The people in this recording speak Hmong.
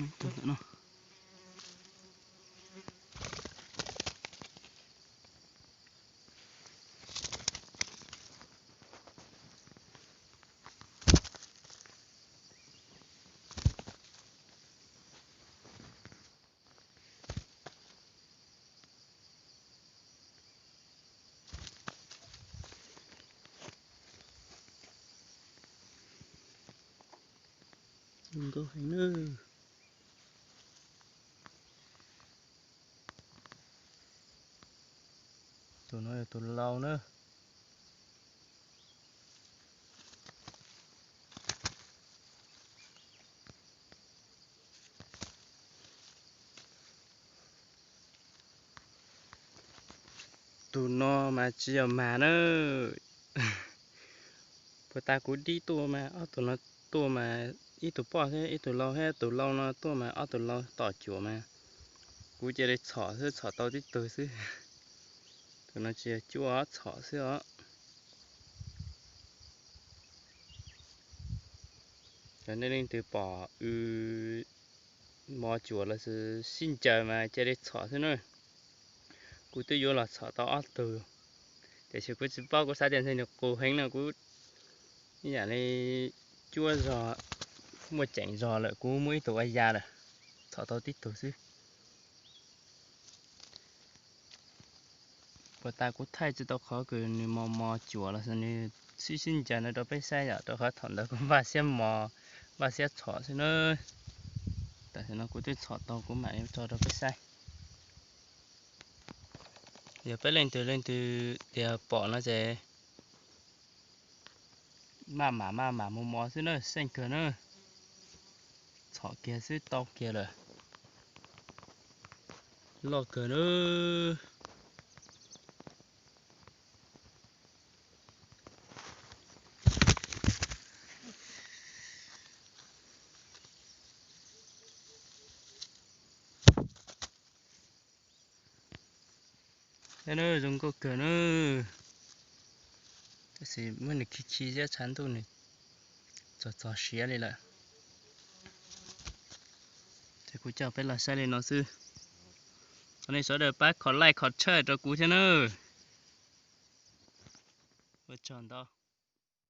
Tuaj ntawm no. Zoo nkauj heev na. Tus no yog tus lau na. Tus no mas tsis yog mag na. Puag ta kuv dib tuaj mas ob tug no tuaj mas ib tug poj thiab ib tug lau thiab, tus lau no tuaj mas ob tug lau tom cuam mas kuv cia li txhom xwb, txhom tau tib tug xwb. Tus no tsis yog cuaj, txhom xwb os. Yog nej leej twg pom wb mos cuam los sis sib ncaws mas cia li txhom xwb na. Kuv twb yuav los txhom tau ob tug, tiam sis kuv tsis paub, kuv xav tias ntshe nws qus heev no, kuv ib yam li cuab zog muaj ceem zog lawm, kuv muab ib tug ua ya lawm, txhom tau tib tug xwb. Puag ta kuv thaij tsis tau qhov kws nws mos mos cuam los sis nws sib sib ncaws no rau peb saib yom, rau qhov thaum ntawd kuv npaj siab mos, npaj siab txhom xwb na. Tam sim no kuv twb txhom tau, kuv mam li tso rau peb saib. Yog peb leej twg leej twg tias pom no ces maj mam maj mam mus mos xwb na, xeej kawg na. Txhom kiag xwb tau kiag lawm. Loj kawg na. Zoo nkauj kawg na. Tab sis muab nws khi khi ziab tshav ntuj nws txog txog siav li lawm. Ces kuv coj peb los saib li no xwb. Thov nej sawv daws pab comment, like, comment, share rau kuv thiab nawb. Ua tsaug ntau.